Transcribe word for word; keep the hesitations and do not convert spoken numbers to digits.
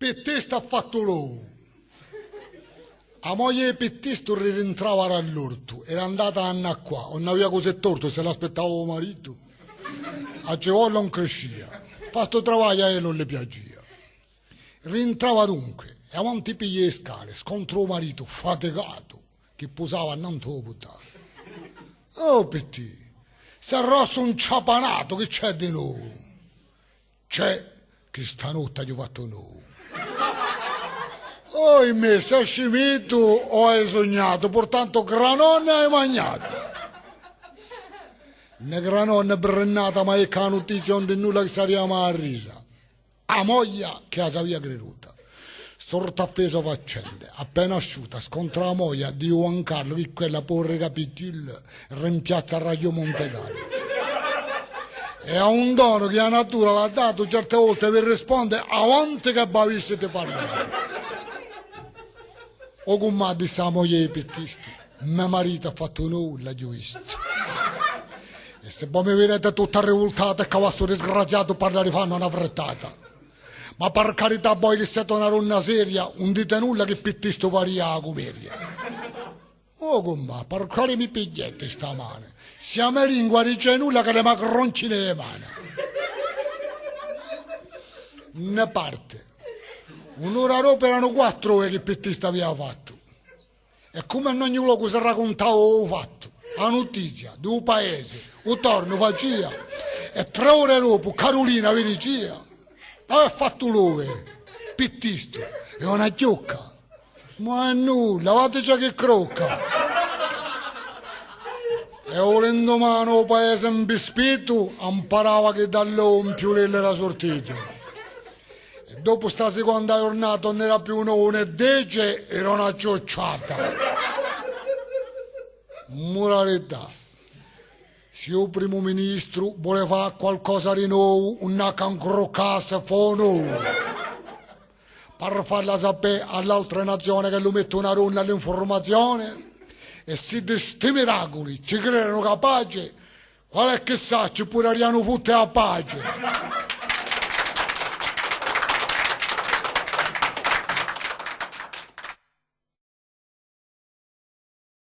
Pittistu hà fattu l'ovu. A moglia di Pittistu ri-, rintrava da l'ortu, era andata à annacquà, ùn avia cusì tortu s'ella aspettava u maritu. A civolla ùn criscia, fà stu travagliu à ella ùn li piacia. Rintrava dunque, è avanti piglia e scale, scontra u maritu, fatigatu, chì pusava annantu à u puttale. Oh, Pittì, sì rossu inciappanatu, chì ci hè di novu? Ci hè, chì stanotte aghju fattu un ovu. Oimè, sì scimitu o hai sugnatu, purtantu granone hai magnatu. Nè granone nè brinnata, ma eccu a nutizia ùn dì nulla chì saria mai a risa. A moglia chì a s'avia criduta. Sorte à fà e so faccende, appena asciuta, scontra a moglia di Juan Carlu, chì quella, povera capitullu, rimpiazza Radio Monte Carlo. È hà un donu chì a natura l'hà datu, certe volte vi risponde avanti chì v'avissi di parlà. O cummà, disse a moglia di Pittistu, me maritu hà fattu un ovu, l'aghju vistu. È s'è vo mi videte tutta rivultata, hè chì stu disgraziatu parla di fannu una frittata. Ma per carità, voi chì site una donna seria, ùn dite nulla chì Pittistu faria a cumedia. O cummà, per quale mi pigliate stamane? Sì a me lingua dice nulla, ch'ella m'aggronchina e mane. Ne parte. Un'ora dopu eranu quattru ovi chì Pittistu avia fattu. È cum'è in ogni locu si racuntava u fattu, a nutizia, di u paese, u tornu facia, è trè ore dopu Carulina vi dicia: "Avè fattu l'ovu, Pittistu, hè una chjocca." "Ma hè nulla, guarda ciò chì crocca." È u lindumane u paese imbispitu amparava chì da l'ovu un piulellu era surtitu. È dopu sta siconda ghjurnata ùn era più un ovu nè dece, era una ciucciata. Muralità. Sì u primu ministru vole fà qualcosa di novu, ùn hà chè incruccassi è fà un ovu. Per falla sapè à l'altre nazione ch'ellu mette una donna à l'infurmazione, è sì di sti miraculi ci credenu capaci, quale hè chì sà, ci pudarianu futte a pace.